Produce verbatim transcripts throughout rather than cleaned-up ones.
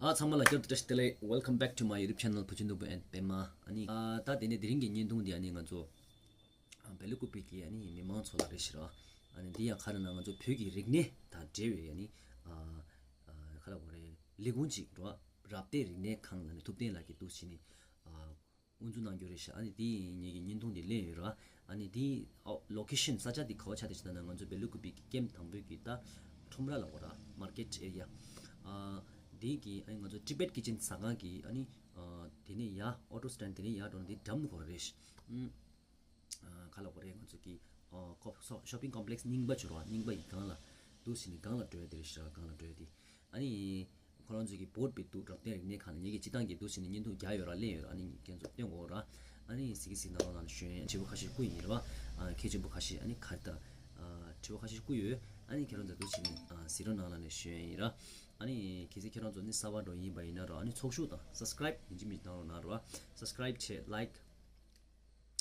ཨ། ཚང་མ་ལ་བསྐྱར་དུ་བཀྲ་ཤིས་བདེ་ལེགས། Welcome back to my YouTube channel བུ་ཆུང་ནོར་བུ་and པད་མ། ཨ་ནི། ཨ། ད་དེ་ནས་དེ་རིང་གི་བརྙན་ཐུང་འདི་ཨ་ནི་ང་ཚོ་བེ་ལུ་ཀུ་པི་གི་ཨ་ནི་མི་མང་ཚོ་ལ་རེད་ཤག་ར། ཨ་ནི་འདི་ཡང་ག་རེ་ན་ང་ཚོ་བོད་ཀྱི་རིག་གནས་དང་འབྲེལ་བའི་ཨ་ནི། ཨ། ཨ། ག་ལབ་དགོས་རེད། ལས་ཁུངས་ཅིག་ར། རབ་བརྟན་རིག་གནས་ཁང་ལ་ནི་ཐུབ་བསྟན་ལགས་ཀྱིས་འདུག་སེ་ནི། ཨ། དབུ་འཛུགས་གནང་རྒྱུ་རེད་ཤག། ཨ་ནི་དེ་ངེད་ཀྱི་བརྙན་ཐུང་འདི་ལེན་ཡོད་ར། ཨ་ནི་དེ། ཨོ། ལོ་ཀེ་ཤན་ས་ཆ་དེ་ག་བ་ཆགས་བསྡད་ཤག་ལབ་ན་ང་ཚོ་བེ་ལུ་ཀུ་པི་གི་ཀེམ་དང་པོའི་གི་ད་ཁྲོམ་ར་ལབ་དགོས་ར། མར་ཀེཊ་ཨེ་རི་ཡ། ཨ། དེ་གི་ཨ་ནི་ང་ཚོ་ཊི་བེཊ་ཀི་ཅན་ཟ་ཁང་གི་ཨ་ནི། ཨ། དེ་ནས་ཡར་ཨོ་ཊོ་སི་ཊེན་ཌ་དེ་ནས་ཡར་འགྲོ་ན་དེ་འགྲམ་དུ་སྐོར་རེད་ཤག། ཨུམ། ཨ། ག་ལབ་དགོས་རེད། ང་ཚོ་གི། ཨ། ཀོ། ཤོ། ཤོ་པིང་ཀོམ་པི་ལེགས་སི་རྙིང་པ་ཅིག་ར། རྙིང་པ་ཡི་སྒང་ལ་འདུག་སེ་ནི་སྒང་ལ་འགྲོ་ཡ་དེ་རེད་ཤག། སྒང་ལ་འགྲོ་ཡ་དེ། ཨ་ནི། ཁོ་རང་ཚོ་གི་བོད་པའི་འདུག་རབ་བརྟན་རིག་གནས་ཁང་ལ་ངེད་ཀྱི་སྤྱི་བཏང་གི་འདུག་སེ་ནི་བརྙན་ཐུང་རྒྱག་ཡོད་ར། ལེན་ཡོད་ར། ཨ་ནི་ཁྱེད་ཚོ་སྟོན་དགོས་ར། ཨ་ནི་གཟིགས་གཟིགས་གནང་རོགས་གནང་ཞུ་ཡིན། དྲི་བ་ཁ་ཤས་བསྐུར་ཡིན་ར་བ། ཨ། གལ་ཆེན་པོ་ཁ་ཤས། ཨ་ནི་ག་རེ་ད། ཨ། དྲི་བ་ཁ་ཤས་བསྐུར་ཡོད། ཨ་ནི་ཁྱེད་རང་ཚོ་འདུག་སེ་ནི། ཨ། གཟིགས་རོགས་གནང་ལབ་ནས་ཞུ་ཡིན་ར། ཨ་ནི་གལ་སྲིད་ཁྱེད་རང་ཚོ་ནི་གསར་པ་འདྲ་ཡིན་པ་ཡིན་ན་ར། ཨ་ནི་ཚོགས་ཞུགས་དང་སབ་སི་ཀ་རའིབ་ཡིན་གཅིག་མིན་གཅིག་གནང་རོགས་གནང་ར་བ། སབ་སི་ཀ་རའིབ་བྱས། ལའིཀ།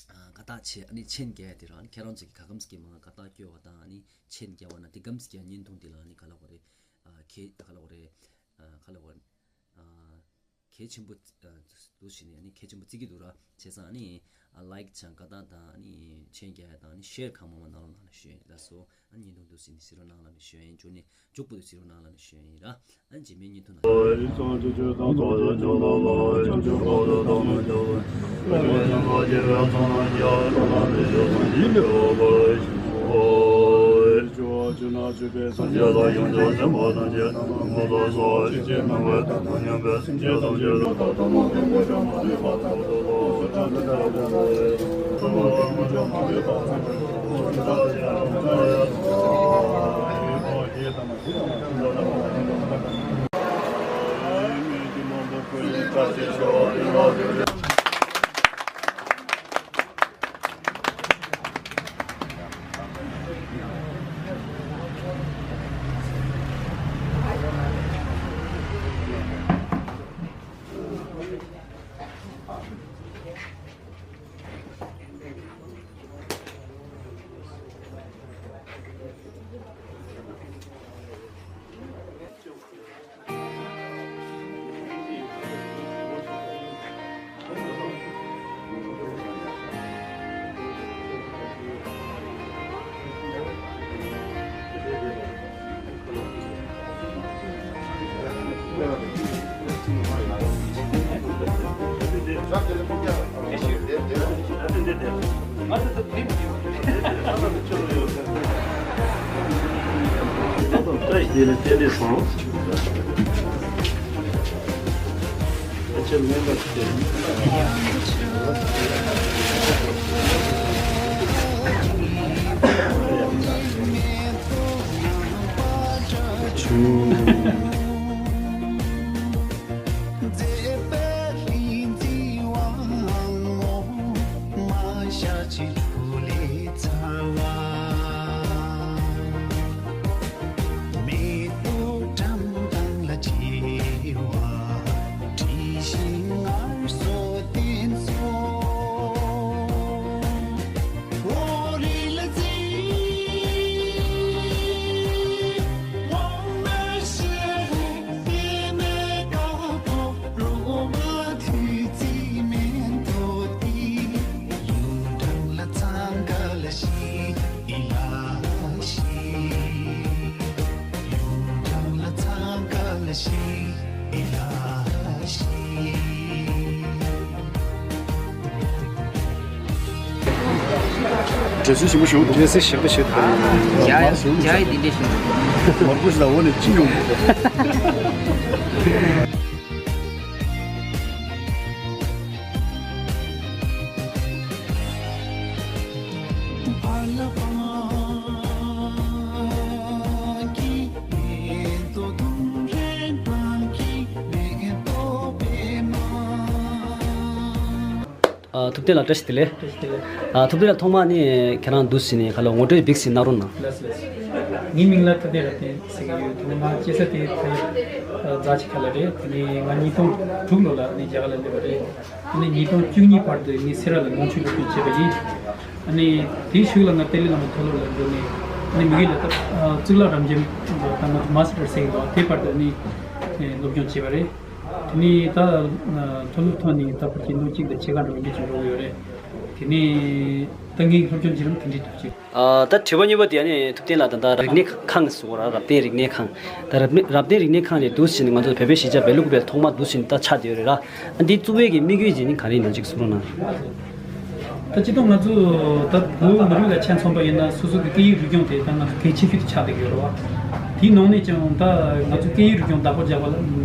ཨ། དགའ་རྟགས་བྱས། ཨ་ནི་མཆན་རྒྱག་ཡ་དེ་ར། ཨ་ནི་ཁྱེད་རང་ཚོ་གི་ག་གམ་སྐྱེ་མ་དགའ་རྟགས་སྐྱོ་བ་དང་། ཨ་ནི་མཆན་རྒྱག་པ་ན་དེ་གམ་སྐྱེ་བརྙན་ཐུང་དེ་ལ་ཨ་ནི་ག་ལབ་དགོས་རེད། ཨ། གལ། ག་ལབ་དགོས་རེད། ཨ། ག་ལབ་དགོས་རེད། ཨ། གལ་ཆེན་པོ། ཨ། འདུག་སེ་ནི་ཨ་ནི་གལ་ཆེན་པོ་བརྩི་གི་འདུག་ར། བྱས་ཙང་ཨ་ནི། ཨ། ལའིཀ་བྱས། དགའ་རྟགས་དང་། ཨ་ནི་མཆན་རྒྱག་ཡ་དང་། ཨ་ནི་ཤེར་གང་མང་མང་གནང་རོགས་གནང་ལབ་ཞུ་ཡིན། ལགས་སོ། ཨ་ནི་བརྙན་ཐུང་འདུག་སེ་ནི་གཟིགས་རོགས་གནང་ལབ་ནས་ཞུ་ཡིན། མཇུག་ནས་མཇུག་པོ་དེ་གཟིགས་རོགས་གནང་ལབ་ནས་ཞུ་ཡིན་ར། ཨ་ནི་རྗེས་མའི་བརྙན་ཐུང་ནང་། བགྲེས་སོང་ཞིམ་པོ་ཞུ། བགྲེས་སོང་ཞིམ་པོ་ཞུ། ཡ་ཡ་ཡ་ཡ། འདི་འདྲས་ཞུ། མར་ཁུ་ཞིག་ལ་འོ་ནས་ཅི་ཡོང་། ཨ། ཐུབ་བསྟན་ལགས་བཀྲ་ཤིས་བདེ་ལེགས། བཀྲ་ཤིས་བདེ་ལེགས། ཨ། ཐུབ་བསྟན་ལགས་ཐོག་མ་ནི་ཁྱེད་རང་འདུག་སེ་ནི་ག་ལ་ངོ་སྤྲོད་འབིགས་སེ་གནང་རོགས་གནང་། ལགས་སོ་ལགས་སོ། ངའི་མིང་ལ་ཐུབ་བསྟན་རབ་བརྟན་ཟེར་གྱི་ཡོད། ཐོག་མ་སྐྱེས་ས་དེ་ཕ་ཡུལ་རྫ་ཆུ་ཁ་ལ་རེད། དེ་ནས་ང་ཉིས་སྟོང་དྲུག་ལོ་ལ་ནི་རྒྱ་གར་ལ་སླེབས་པ་རེད། དེ་ནས་ཉིས་སྟོང་བཅུ་གཉིས་བར་དུ་ངས་སེ་ར་ལ་ལོ་རྒྱུས་སློབ་སྦྱོང་བྱས་པ་ཡིན། ཨ་ནི་དེའི་གཞུག་ལ་ང་ཏཱ་ལའི་བླ་མ་མཐོ་སློབ་ལ་འགྲོ་ནས། ཨ་ནི་མི་གི་ལ་ད་གཙུག་ལག་རབ་འབྱམས་དང་མ་སི་ཊར་ཟེར་གྱི་འདུག་དེ་བར་དུ་ཨ་ནི་སློབ་སྦྱོང་བྱས་པ་རེད། དེ་ནས་ད་མཐོ་སློབ་ཐོན་ནས་ད་བར་གྱི་ལོ་གཅིག་དང་ཕྱེད་ཀ་འདྲ་བོ་འདི་ཅིག་འགྲོ་གི་ཡོད་རེད། དེ་ནས་ད་ངའི་སློབ་སྦྱོང་བྱེད་རིམ་དེ་འདྲའི་འདྲ་ཅིག་ཨ། ད་དྲི་བ་གཉིས་པ་དེ་ཨ་ནི་ཐུབ་བསྟན་ལགས། ད་ལྟ་རིག་གནས་ཁང་ཟེར་བ་ར། རབ་བརྟན་རིག་གནས་ཁང་། ད་རབ་རབ་བརྟན་རིག་གནས་ཁང་དེ་འདུག་སེ་བྱས་ནས་ང་ཚོ་བོད་པའི་གཞིས་ཆགས་བེ་ལུ་ཀུ་པའི་ཐོག་མ་འདུག་སེ་བྱས་ནས་ད་ཆགས་བསྡད་ཡོད་རེད་ར། ཨ། འདི་བཙུགས་པའི་གི་དམིགས་ཡུལ་ཅིག་ནི་ག་རེ་ཡིན་ན་ཅིག་གསུང་རོགས་གནང་། ད་སྤྱིར་བཏང་ང་ཚོ་ད་བོད་མི་རིགས་ལ་ཆ་མཚོན་པ་ཡིན་ན། སོ་སོ་གི་སྐད་ཡིག་རིག་སྦྱོང་དེ་ད་ང་ཚོ་གལ་ཆེ་ཤོས་དེ་ཆགས་བསྡད་ཀྱི་ཡོད་རེད་བ། དེའི་ནང་ནས་ཀྱང་ད་ང་ཚོ་སྐད་ཡིག་རིག་སྦྱོང་བདག་པོ་རྒྱག་པ་ལ་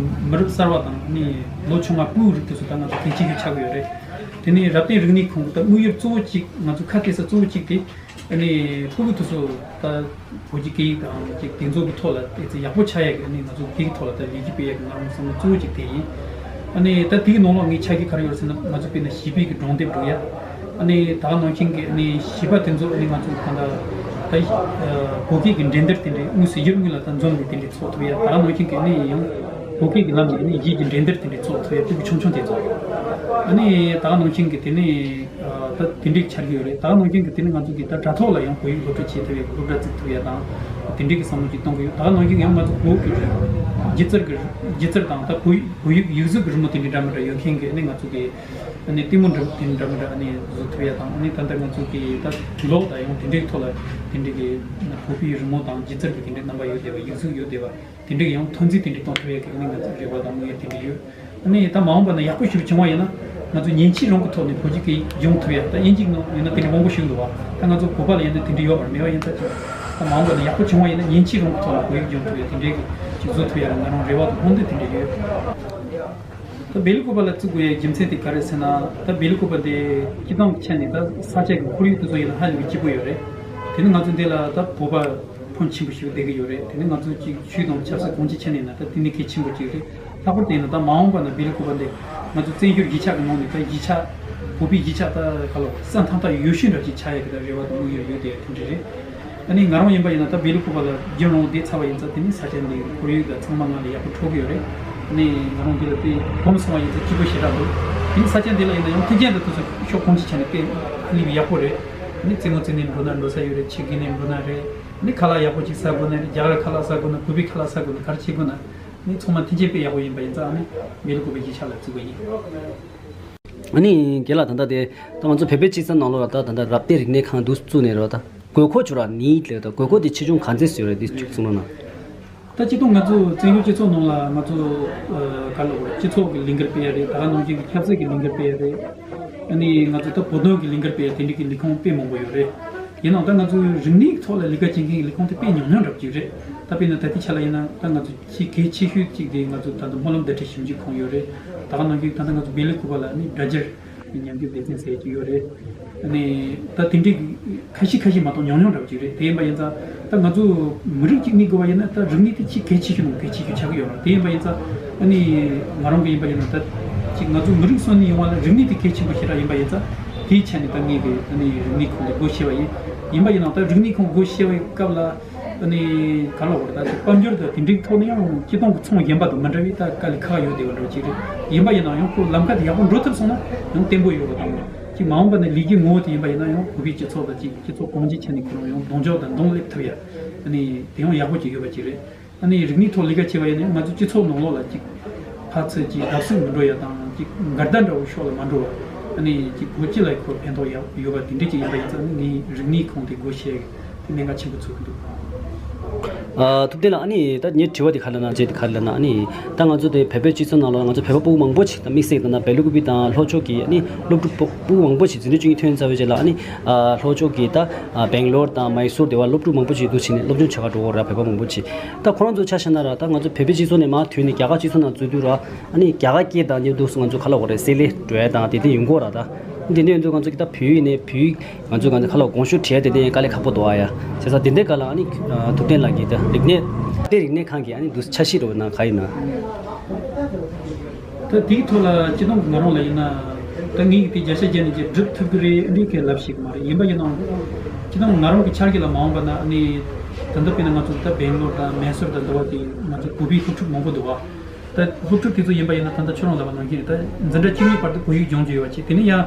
མི་རབས་གསར་བ་དང་ནི་ལོ་ཆུང་བ་སྤུ་གུ་རིགས་དེ་ཚོ་ད་ང་ཚོ་གལ་ཆེ་ཤོས་ཆགས་ཀྱི་ཡོད་རེད། དེ་ནས་རབ་བརྟན་རིག་གནས་ཁང་གི་ད་དམིགས་ཡུལ་གཙོ་བོ་གཅིག་ང་ཚོ་ཁ་གཏད་ས་གཙོ་བོ་གཅིག་དེ། ཨ་ནི་སྤུ་གུ་དེ་ཚོ་ད་བོད་ཀྱི་སྐད་ཡིག་དང་ཅིག་དེ་ཚོ་གི་ཐོག་ལ་ཨེ་ཙི་ཡག་པོ་ཆགས་ཡག་གི་ཨ་ནི་ང་ཚོ་སྐད་ཡིག་ཐོག་ལ་ད་ལེགས་སྐྱེས་སྤེལ་ཡག་གི་ང་རང་བསམ་བློ་གཙོ་བོ་གཅིག་དེ་ཡིན། ཨ་ནི་ད་དེའི་ནང་ལོགས་ངས་ཆ་རྒྱུས་ག་རེ་ཡོད་ཟེར་ན། ང་ཚོ་དཔེར་ན་བྱིས་པའི་གི་སྒྲུང་དེབ་འབྲི་ཡ། ཨ་ནི་ད་ག་ནང་བཞིན་གི་ཨ་ནི་བྱིས་པ་དེ་ཚོ་ཨ་ནི་ང་ཚོ་གང་ལྟར་ད་བོད་སྐད་ཀྱི་འགྲན་བསྡུར་དེ་འདྲའི་དངོས་སུ་ཡུལ་དངོས་ལ་ད་འཛོམས་ནས་དེ་འདྲའི་ཚོགས་ཐུབ་ཡ། ད་ག་ནང་བཞིན་གི་ཨ་ནི་ཡང་བོད་སྐད་ཀྱི་ལམ་ནས་ཨ་ནི་ཡིད་ཀྱི་འགྲན་བསྡུར་དེ་འདྲའི་ཚོགས་ཐུབ་ཡ། སྤུ་གུ་ཆུང་ཆུང་དེ་ཚོ་ཨ་ནི་ད་ག་ནང་བཞིན་གི་དེ་ནི། ད་དེ་འདྲའི་འཆར་གཞི་ཡོད་རེད། ད་ག་ནང་བཞིན་གྱི་དེ་ནི་ང་ཚོ་གི་ད་དྲ་ཐོག་ལ་ཡང་བོད་ཡིག་སློབ་ཁྲིད་བྱེད་ཐུབ་ཡ་གི་སློབ་གྲྭ་བཙུགས་ཐུབ་ཡ་དང་། དེ་འདྲའི་གི་བསམ་བློ་ཅིག་གཏོང་གི་ཡོད། ད་ག་ནང་བཞིན་ཡང་ང་ཚོ་བོད་ཀྱི་སྒྱུ་རྩལ་གྱི་སྒྱུ་རྩལ་དང་ད་བོད་ཡིག་བོད་ཡིག་ཡིག་གཟུགས་ཀྱི་རི་མོ་དེ་འདྲའི་འདྲ་མི་འདྲ་ཡོད་མཁན་གྱི་ནི་ང་ཚོ་གི་ནི་ལྟད་མོ་འདྲ་དེ་འདྲ་མི་འདྲ་ནི་བཟོ་ཐུབ་ཡ་དང་། ནི་ད་ལྟ་ང་ཚོ་གི་ད་གློག་ད་ཡང་དེ་འདྲའི་ཐོག་ལ་དེ་འདྲའི་གི་བོད་པའི་རི་མོ་དང་སྒྱུ་རྩལ་གྱི་དེ་འདྲའི་རྣམ་པ་ཡོད་བསྡད་པ། ཡིག་གཟུགས་ཡོད་བསྡད་པ། དེ་འདྲའི་ཡང་ཐོན་རྫས་དེ་འདྲའི་གཏོང་ཐུབ་ཡ་གི་ནི་ང་ཚོ་རེ་བ་དང་དམིགས་ཡུལ་དེ་འདྲ་ཡོད། ཨ་ནི་ད་མ་འོངས་པ་ན་ཡག་པོ་ཞིག་བྱུང་བ་ཡིན་ན། ང་ཚོ་ཉིན་གཅིག་རང་གི་ཐོག་ནས་བོད་ཀྱི་སྐད་ཡིག་སྦྱོང་ཐུབ་ཡ། ད་དབྱིན་ཇིའི་ནང་ཡིན་ན་དེ་འདྲ་མང་པོ་ཞིག་འདུག་བ། ད་ང་ཚོ་བོད་པ་ལ་ཡིན་ན་དེ་འདྲ་ཡོད་པར་མེད་པ་ཡིན་ཙང་ཅིག་ད་མ་འོངས་པ་ན་ཡག་པོ་བྱུང་བ་ཡིན་ན་ཉིན་གཅིག་རང་གི་ཐོག་ལ་བོད་ཡིག་སྦྱོང་ཐུབ་ཡ་དེ་འདྲའི་གི་ཅིག་བཟོ་ཐུབ་ཡ་ལ་ང་རང་རེ་བ་དང་སྨོན་འདུན་དེ་འདྲ་ཡོད། ད་བེ་ལི་ཀུ་པ་ལ་བཙུགས་དགོས་ཡ་རྒྱུ་མཚན་དེ་ག་རེ་ཟེར་ན། ད་བེ་ལི་ཀུ་པ་དེ་སྤྱིར་བཏང་གི་ཆ་ནས་ད་ས་ཆ་གི་ཁོར་ཡུག་དེ་ཚོ་ཡིན་ན་ཧ་ལས་པའི་སྐྱིད་པོ་ཡོད་རེད། དེ་ནི་ང་ཚོ་འདི་ལ་ད་བོད་པ་ཕོན་ཆེན་པོ་ཞིག་བསྡད་ཀྱི་ཡོད་རེད། དེ་ནི་ང་ཚོ་གཅིག་ཆོས་དང་ཆབ་སྲིད་གང་ཅིའི་ཆ་ནས་ཡིན་ན་ད་དེ་ནི་གལ་ཆེན་པོ་གཅིག་རེད། ལྷག་པར་དུ་ཡིན་ན་ད་མ་འོངས་པ་ན་བེ་ལི་ཀུ་པ་འདི་ང་ཚོ་བཙན་བྱོལ་གཞིས་ཆགས་ཀྱི་ནང་ནས་ད་གཞིས་ཆགས་བོད་པའི་གཞིས་ཆགས་ད་ག་ལ་ས་མཐའ་དག་ཡོད་ཤོས་འདྲ་ཅིག་ཆགས་ཡ་གི་ད་རེ་བ་དང་དམིགས་ཡུལ་ཡོད་དེ་དེ་འདྲ་རེད། ཨ་ནི་ང་རང་ཡིན་པ་ཡིན་ན་ད་བེ་ལི་ཀུ་པ་ལ་རྒྱུན་རིང་བསྡད་ཚར་བ་ཡིན་ཙང་དེ་ནི་ས་ཆ་འདིའི་ཁོར་ཡུག་དང་ཚང་མ་ང་ལ་ཡག་པོ་འཕྲོད་ཀྱི་ཡོད་རེད། ཨ་ནི་ང་རང་འདི་ལ་དཔེ་གོམས་སོང་བ་ཡིན་ཙང་སྐྱིད་པོ་ཞེ་དྲག་འདུག་དེ་ནི་ས་ཆ་འདི་ལ་ཡིན་ན་ཡང་མཐུན་རྐྱེན་དང་དེ་ཚོ་ཕྱོགས་གང་ཅིའི་ཆ་ནས་དཔེ་ཨ་ནི་ཡག་པོ་རེད། ཨ་ནི་རྩེད་མོ་རྩེ་ནས་འགྲོ་ན་འགྲོ་ས་ཡོད་རེད། ཆེད་བསྒྱིར་ནས་འགྲོ་ན་རེད། ཨ་ནི་ཁ་ལག་ཡག་པོ་ཅིག་ཟ་དགོས་ན་རེད། རྒྱ་གར་ཁ་ལག་ཟ་དགོས་ན། བོད་པའི་ཁ་ལག་ཟ་དགོས་ན། ག་རེ་བྱེད་དགོས་ན། ཨ་ནི་ཚང་མ་མཐུན་རྐྱེན་དཔེ་ཡག་པོ་ཡིན་པ་ཡིན་ཙང་ཨ་ནི་བེ་ལི་ཀུ་པའི་གཞིས་ཆགས་ལ་བཙུགས་པ་ཡིན། ཨ་ནི་རྒན་ལགས། ད་ལྟ་དེ་ད་ང་ཚོ་བོད་པའི་སྤྱི་ཚོགས་ནང་ལོགས་ལ་ད་ད་ལྟ་རབ་བརྟན་རིག་གནས་ཁང་འདུག་བཙུགས་ནས་རེད་བ། ད་དགོས་མཁོ་ཅིག་ཡོད་ར། ནི་ལས་ད་དགོས་མཁོ་དེ་ཆེ་ཆུང་ག་ཚད་ཙམ་ཡོད་རེད། འདི་ཅིག་གསུང་རོགས་གནང་། ད་སྤྱིར་བཏང་ང་ཚོ་བཙན་བྱོལ་སྤྱི་ཚོགས་ནང་ལ་ང་ཚོ་ཨ་ག་ལ་བར་སྤྱི་ཚོགས་ཀྱི་ལས་འགུལ་སྤེལ་ཡ་རེད། ད་ག་ནང་བཞིན་གྱི་ཆབ་སྲིད་ཀྱི་ལས་འགུལ་སྤེལ་ཡ་རེད། ཨ་ནི་ང་ཚོ་ད་བོད་དོན་གྱི་ལས་འགུལ་སྤེལ་ཡ་དེ་འདྲ་གི་ལས་ཁུངས་དཔེ་མང་པོ་ཡོད་རེད། ཡིན་ནའང་ད་ང་ཚོའི་རིག་གནས་ཐོག་ལ་ལས་ཀ་བྱེད་མཁན་གྱི་ལས་ཁུངས་དེ་དཔེ་ཉུང་ཉུང་འདྲ་པོ་ཅིག་རེད། ད་དཔེར་ན་ད་ལྟའི་ཆ་ལ་ཡིན་ན་ད་ང་ཚོ་ཆེས་གལ་ཆེ་ཤོས་གཅིག་དེ་ང་ཚོ་ད་ལྟ་སྨོན་ལམ་བརྡ་ཁྲིད་ཞིབ་འཇུག་ཁང་ཡོད་རེད། ད་ག་ནང་བཞིན་ད་ལྟ་ང་ཚོ་བེ་ལི་ཀུ་པ་ལ་ནི་སྒྲ་སྦྱོར་ཉམས་ཞིབ་སྡེ་ཚན་ཟེར་གྱི་ཡོད་རེད། ཨ་ནི་ད་དེ་འདྲའི་ཁ་ཤས་ཁ་ཤས་མ་གཏོགས་ཉུང་ཉུང་འདྲ་པོ་ཅིག་རེད། དེ་ཡིན་པ་ཡིན་ཙང་ད་ང་ཚོ་མི་རིགས་གཅིག་གནས་དགོས་པ་ཡིན་ན་ད་རིག་གནས་དེ་ཆེས་གལ་ཆེ་ཤོས་ནང་གལ་ཆེ་ཤོས་ཆགས་ཀྱི་ཡོད་རེད། དེ་ཡིན་པ་ཡིན་ཙང་ཨ་ནི་ང་རང་གི་ཡིན་པ་ཡིན་ན་ད་ཅིག་ང་ཚོ་མི་རིགས་གསོན་ནས་ཡོང་བ་ལ་རིག་གནས་དེ་གལ་ཆེན་པོ་ཞེ་དྲག་ཡིན་པ་ཡིན་ཙང་། དེའི་ཆ་ནས་ད་ངས་གི་ཨ་ནི་རིག་གནས་ཁང་དེ་སྒོ་ཕྱེ་བ་ཡིན། ཡིན་པ་ཡིན་ན་ད་རིག་གནས་ཁང་སྒོ་ཕྱེ་བའི་སྐབས་ལ་ཨ་ནི་ག་ལ་བར་ད་ཅིག་དཔལ་འབྱོར་དང་དེ་འདྲའི་ཐོག་ནས་ཡང་སྤྱིར་བཏང་གི་ཚོང་རྒན་པ་དང་མི་འདྲ་བའི་ད་དཀའ་ལས་ཁག་ཡོད་བསྡད་པ་འདྲ་ཅིག་རེད། ཡིན་པ་ཡིན་ན་ཡང་ཁོ་ལམ་ཁ་དེ་ཡག་པོ་འགྲོ་ཐུབ་སོང་ན་ཡང་བརྟན་པོ་ཡོད་པ་དང་། ཅིག་མ་འོངས་པ་ན་ལས་ཀའི་ངོ་བོ་དེ་ཡིན་པ་ཡིན་ན་ཡང་བོད་པའི་སྤྱི་ཚོགས་དང་ཅིག་སྤྱི་ཚོགས་གང་ཅིའི་ཆ་ནས་ཁོ་རང་ཡང་གདེང་འཇོག་དང་གདོང་སླེབས་ཐུབ་ཡ། ཨ་ནི་དེ་ཡང་ཡག་པོ་ཅིག་ཡོད་པ་ཅིག་རེད། ཨ་ནི་རིག་གནས་ཐོག་ལས་ཀ་བྱེད་པ་ཡིན་ན་ང་ཚོ་སྤྱི་ཚོགས་ནང་ལོགས་ལ་ཅིག་ཕར་ཚུར་ཅིག་རྡབ་གསིག་མི་འགྲོ་ཡ་དང་ཅིག་འགལ་ཟླ་འདྲ་བོ་ཕྱོགས་ལ་མ་འགྲོ་བ། ཨ་ནི་ཅིག་བོད་སྤྱི་ལ་ཁོ་ཕན་ཐོགས་ཡ་ཡོད་པ་དེ་འདྲ་ཅིག་ཡིན་པ་ཡིན་ཙང་ངས་རིག་གནས་ཁང་དེ་སྒོ་ཕྱེ་དེ་གནད་འགག་ཆེན་པོ་ཚོད་ཀྱི་འདུག་ཨ། ཐུབ་བསྟན་ལགས། ཨ་ནི་ད་ངའི་དྲི་བ་དེ་ག་རེ་ལབ་ན། ཅེས་དེ་ག་རེ་ལབ་ན། ཨ་ནི་ད་ང་ཚོ་དེ་བོད་པའི་སྤྱི་ཚོགས་ནང་ལ་ང་ཚོ་བོད་པ་སྤུ་གུ་མང་པོ་ཞིག་ད་དམིགས་བསལ་ད་ན་བེ་ལུ་ཀུ་པི་དང་ལྷོ་ཕྱོགས་ཀྱི་ཨ་ནི་སློབ་ཕྲུག་སྤུ་གུ་མང་པོ་ཞིག་འཛིན་གྲྭ་བཅུ་གཉིས་ཐོན་ཚར་བའི་རྗེས་ལ་ཨ་ནི་ལྷོ་ཕྱོགས་ཀྱི་ད་བེང་ལོར་དང་མའི་སོར་དེ་བ་སློབ་ཕྲུག་མང་པོ་ཞིག་འདུག་ཕྱིན་ནས་སློབ་སྦྱོང་བྱེད་ག་འགྲོ་གི་རེད། བོད་པ་མང་པོ་ཞིག་ད་ཁོ་རང་ཚོ་ཆ་བཞག་ན་ར། ད་ང་ཚོ་བོད་པའི་སྤྱི་ཚོགས་ནས་མར་ཐོན་ནས་རྒྱ་གར་སྤྱི་ཚོགས་ནང་འཛུལ་དུས་ར། ཨ་ནི་རྒྱ་གར་སྐད་དང་མཉམ་དུ་ང་ཚོ་ག་ལ་བ་རེད། བསྲེ་ལྷད་འགྲོ་ཡ་དང་དེ་དེ་ཡོང་གི་ཡོད་ར། ད་དེ་འདྲ་ཡིན་དུས་ང་ཚོ་གི་ད་བོད་ཡིག་ནས་བོད་ཡིག་ང་ཚོ་ག་ཚོད་ག་ལ་གོང་ཞུ་བྲིས་ཡ་དེ་འདྲ་ཡང་དཀའ་ལས་ཁག་པོ་འདུག་ཨ་ཡ། བྱས་ཙང་དེ་འདྲའི་སྐབས་ལ་ཨ་ནི་ཐུབ་བསྟན་ལགས་ཀྱིས་ད་རིག་གནས་དེ་རིག་གནས་ཁང་གི་ཨ་ནི་འདུག་འཆར་གཞི་རོ་ན་ག་ཡིན་ན། ད་དེའི་ཐོག་ལ་སྤྱི་བཏང་གི་ང་རང་ལ་ཡིན་ན་ད་ངས་དེ་བརྒྱ་ཆ་བརྒྱ་ནས་བརྒྱ་སྒྲུབ་ཐུབ་ཀྱི་རེད་འདི་གའི་ལབ་ཤེས་ཀྱི་མ་རེད། ཡིན་པ་ཡིན་ནའང་སྤྱི་བཏང་ང་རང་གི་འཆར་གཞི་ལ་མ་འོངས་པ་ན་ཨ་ནི་ད་ལྟ་དཔེར་ན་ང་ཚོ་ད་བེང་ལོར་དང་མེ་སོར་དང་འདི་བ་དེ་ང་ཚོ་བོད་པའི་སློབ་ཕྲུག་མང་པོ་འདུག་བ། ད་སློབ་ཕྲུག་དེ་ཚོ་ཡིན་པ་ཡིན་ན་ད་ལྟ་ཁྱོད་རང་ལབ་པ་ནང་བཞིན་ད་འཛིན་གྲྭ་བཅུ་གཉིས་བར་དུ་བོད་ཡིག་སྦྱོང་རྒྱུ་ཡོད་པ་བྱས། དེ་ནས་ཡང་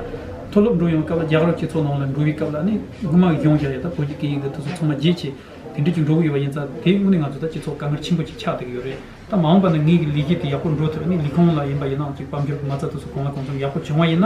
མཐོ་སློབ་འགྲོ་ཡོང་སྐབས་ལ་རྒྱ་གར་སྤྱི་ཚོགས་ནང་ལ་འགྲོ་བའི་སྐབས་ལ་ནི་སྔོན་མ་སྦྱོང་བྱ་ཡ་ད་བོད་ཀྱི་སྐད་ཡིག་འདི་དེ་ཚོ་ཚང་མ་བརྗེད་བྱས་དེ་འདྲ་ཅིག་འགྲོ་གི་ཡོད་པ་ཡིན་ཙང་། དེའི་དབང་ནས་ང་ཚོ་ད་སྤྱི་ཚོགས་དཀའ་ངལ་ཆེན་པོ་ཅིག་ཆགས་བསྡད་ཀྱི་ཡོད་རེད། ད་མ་འོངས་པ་ན་ངེད་ཀྱི་ལས་གཞི་དེ་ཡག་པོ་འགྲོ་ཐུབ། ཨ་ནི་ལས་ཁུངས་ལ་ཡིན་པ་ཡིན་ནའང་ཅིག་དཔལ་འབྱོར་གྱི་མ་རྩ་དེ་ཚོ་གང་ལ་གང་འཚམ་ཡག་པོ་བྱུང་བ་ཡིན་ན།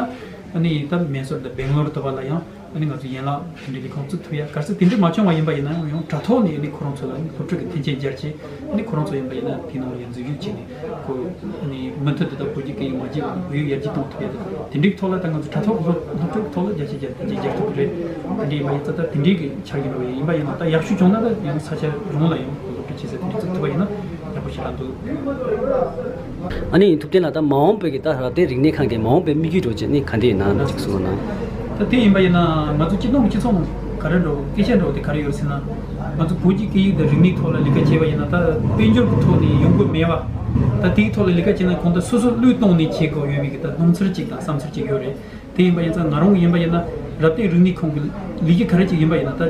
ཨ་ནི་ད་མེ་སོར་དང་སྦེང་ལོར་དུ་བ་ལ་ཡང་ཨ་ནི་ང་ཚོ་ཡན་ལག་དེ་འདྲའི་ལས་ཁུངས་བཙུགས་ཐུབ་ཡ། གལ་སྲིད་དེ་འདྲའི་མ་བྱུང་བ་ཡིན་པ་ཡིན་ན་ཡང་ཡང་དྲ་ཐོག་ནས་ཨ་ནི་ཁོ་རང་ཚོ་ལ་ཨ་ནི་སློབ་ཕྲུག་གི་མཐུན་རྐྱེན་སྦྱར་བྱས། ཨ་ནི་ཁོ་རང་ཚོ་ཡིན་པ་ཡིན་ན་དེའི་ནང་ལ་ཡང་འཛུལ་ཞུགས་བྱས་ནས་ཁོ་ཨ་ནི་མུ་མཐུད་དུ་ད་བོད་ཀྱི་སྐད་ཡིག་མ་བརྗེད་པར་བོད་ཡིག་ཡར་རྒྱས་གཏོང་ཐུབ་ཡ་དེ་འདྲའི་ཐོག་ལ་ད་ང་ཚོ་དྲ་ཐོག་སློབ་སློབ་ཕྲུག་ཐོག་ལ་རྒྱ་ཆེ་རྒྱ་ཆེ་རྒྱ་ཆེ་རེད། དེ་འདྲའི་མ་ཡིན་ཙང་ད་དེ་འདྲའི་གི་ཆགས་ཀྱི་འགྲོ་བ་ཡིན་པ་ཡིན་ན། ད་ཡག་ཤོས་བྱུང་ན་ད་ཡང་ས་ཆ་རང་ལ་ཡང་སློབ་ཕྲུག་བྱེད་ས་དེ་འདྲའི་བཙུགས་ཐུབ་པ་ཡིན་ན་ཡག་པོ་ཞེ་དྲག་འདུག། ཨ་ནི་ཐུབ་བསྟན་ལགས། ད་མ་འོངས་པའི་གི་ད་རབ་བརྟན་རིག་གནས་ཁང་གི་མ་འོངས་པའི་དམིགས་ཡུལ་འདྲ་བོ་ཅིག་ནི་ག་འདྲ་ཡིན་ན་ཅིག་གསུང་རོགས་གནང་། ད་དེ་ཡིན་པ་ཡིན་ན་ང་ཚོ་སྤྱི་བཏང་གི་སྤྱི་ཚོགས་ནང་ག་རེ་འགྲོ་སྐད་ཆ་འགྲོ་དེ་ག་རེ་ཡོད་ཟེར་ན། ང་ཚོ་བོད་ཀྱི་སྐད་ཡིག་དང་རིག་གནས་ཐོག་ལ་ལས་ཀ་བྱས་པ་ཡིན་ན་ད་དཔལ་འབྱོར་གྱི་ཐོག་ནས་ཡོང་གི་མེད་པ། ད་དེའི་ཐོག་ལ་ལས་ཀ་བྱས་ན་གང་ལྟར་སོ་སོ་བློས་གཏོང་ནས་བྱེད་དགོས་ཡོད་པའི་གི་ད་སྣང་ཚུལ་ཅིག་དང་བསམ་ཚུལ་ཅིག་ཡོད་རེད། དེ་ཡིན་པ་ཡིན་ཙང་ང་རང་ཡིན་པ་ཡིན་ན་རབ་བརྟན་རིག་གནས་ཁང་གི་ལས་ཀ་ག་རེ་ཅིག་ཡིན་པ་ཡིན་ན། ད་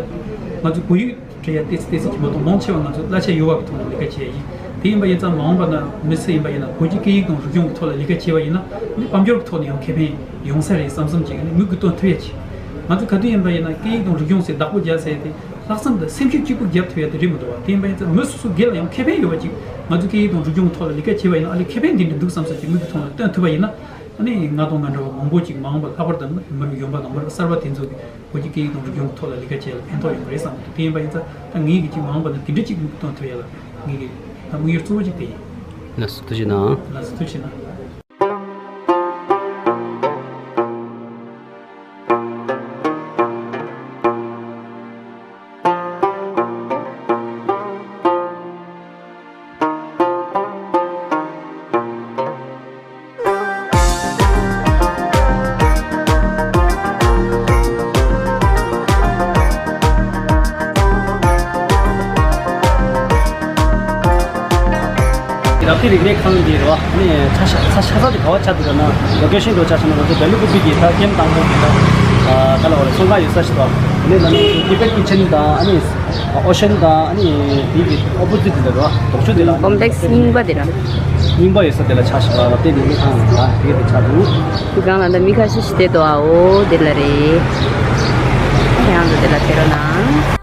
ང་ཚོ་བོད་ཡིག་འབྲི་ཡ་ཏོག་ཙམ་ཏོག་ཙམ་གྱིས་མ་གཏོགས་མང་ཆེ་བ་ང་ཚོ་གླ་ཆ་ཡོད་པ་གི་ཐོག་ནས་ལས་ཀ་བྱས་ཡིན། དེ་ཡིན་པ་ཡིན་ཙང་མ་འོངས་པ་ན་མི་སུ་ཡིན་པ་ཡིན་ན་བོད་ཀྱི་སྐད་ཡིག་དང་རིག་གཞུང་གི་ཐོག་ལ་ལས་ཀ་བྱས་པ་ཡིན་ན་ནི་དཔལ་འབྱོར་གྱི་ཐོག་ནས་ཡང་ཁེ་ཕན་ཡོང་ས་རེད་བསམ་བསམ་ཅིག་ནི་མིག་གིས་མཐོང་ཐུབ་ཡ་ཅིག། ང་ཚོ་ག་དུས་ཡིན་པ་ཡིན་ན་སྐད་ཡིག་དང་རིག་གཞུང་ཟེར་བདག་པོ་རྒྱག་ཟེར་ཡ་དེ་ལྷག་བསམ་དང་སེམས་ཤུགས་གཅིག་པུ་རྒྱབ་ཐུབ་ཡ་དེ་རེད་མི་འདུག་བ། དེ་ཡིན་པ་ཡིན་ཙང་མི་སོ་སོ་སྒེར་ལ་ཡང་ཁེ་ཕན་ཡོད་པ་ཅིག། ང་ཚོ་སྐད་ཡིག་དང་རིག་གཞུང་གི་ཐོག་ལ་ལས་ཀ་བྱས་པ་ཡིན་ན་ཨ་ལས་ཁེ་ཕན་འདི་འདྲ་འདུག་བསམ་ས་ཅིག་མིག་གིས་མཐོང་ལ་སྟོན་ཐུབ་པ་ཡིན་ན། ཨ་ནི་ང་དང་ང་འདྲ་བ་མང་པོ་ཅིག་མ་འོངས་པ་ལྷག་པར་དུ་མི་རབས་གཞོན་པ་དང་མི་རབས་གསར་པ་དེ་ཚོ་གིས་བོད་ཀྱི་སྐད་ཡིག་དང་རིག་གཞུང་གི་ཐོག་ལ་ལས་ཀ་བྱས་ལ་ཕན་ཐོགས་ཡོང་གི་རེད་བསམ་གི་འདུག། དེ་ཡིན་པ་ཡིན་ཙང་ད་ངེད་ཀྱིས་ཅིག་མ་འོངས་པ་ན་དེ་འདྲ་ཅིག་མིག་གིས་མཐོང་ཐུབ་ཡ་ལ་ངེད་ཀྱི་ད་དམིགས་ཡུལ་གཙོ་བོ་ཅིག་དེ་ཡིན། ལགས་སོ་ཐུགས་རྗེ་གནང་། ལགས་སོ་ཐུགས་རྗེ་གནང་། རབ་བརྟན་རིག་གནས་ཁང་འདི་རེད་བ། ཨ་ནི་ཆ་ཤ་ས་ཆ་ས་ཆ་དེ་ག་བ་ཆགས་འདུག་ལབ་ན། ལོ་ཀེ་ཤན་འགྲོ་ཆ་བཞག་ན་ང་ཚོ་བེ་ལུ་ཀུ་པི་གི་ད་ཀེམ་དང་པོ་གི་ད་ད་ལ་བ་ལ་ཚོང་ཁང་ཡོད་ས་ཞིག་འདུག། དེ་ནས་ད་ནི་ཊི་བེཊ་ཀི་ཆེན་དང་ཨ་ནི་ཨོ་ཤན་དང་ཨ་ནི་དེ་གི་ཨོ་པོ་ཟིཊ་དེ་ལ་རེད་བ། དོག་ཆུ་དེ་ལ་ཀོམ་པེལེགས་རྙིང་པ་དེ་ལ། རྙིང་པ་ཡོད་ས་དེ་ལ་ཆ་བཞག་ལ་རབ་བརྟན་རིག་གནས་ཁང་ལ་དེ་གི་དེ་ཆགས་འདུག། དེ་སྒང་ལ་ད་མི་ཁ་ཤས་ཤིག་བསྡད་འདུག་ཨ། འོ་དེ་ལ་རེད། ཁྱེད་རང་ཚོ་དེ་ལ་ཕེབས་རོགས་གནང་།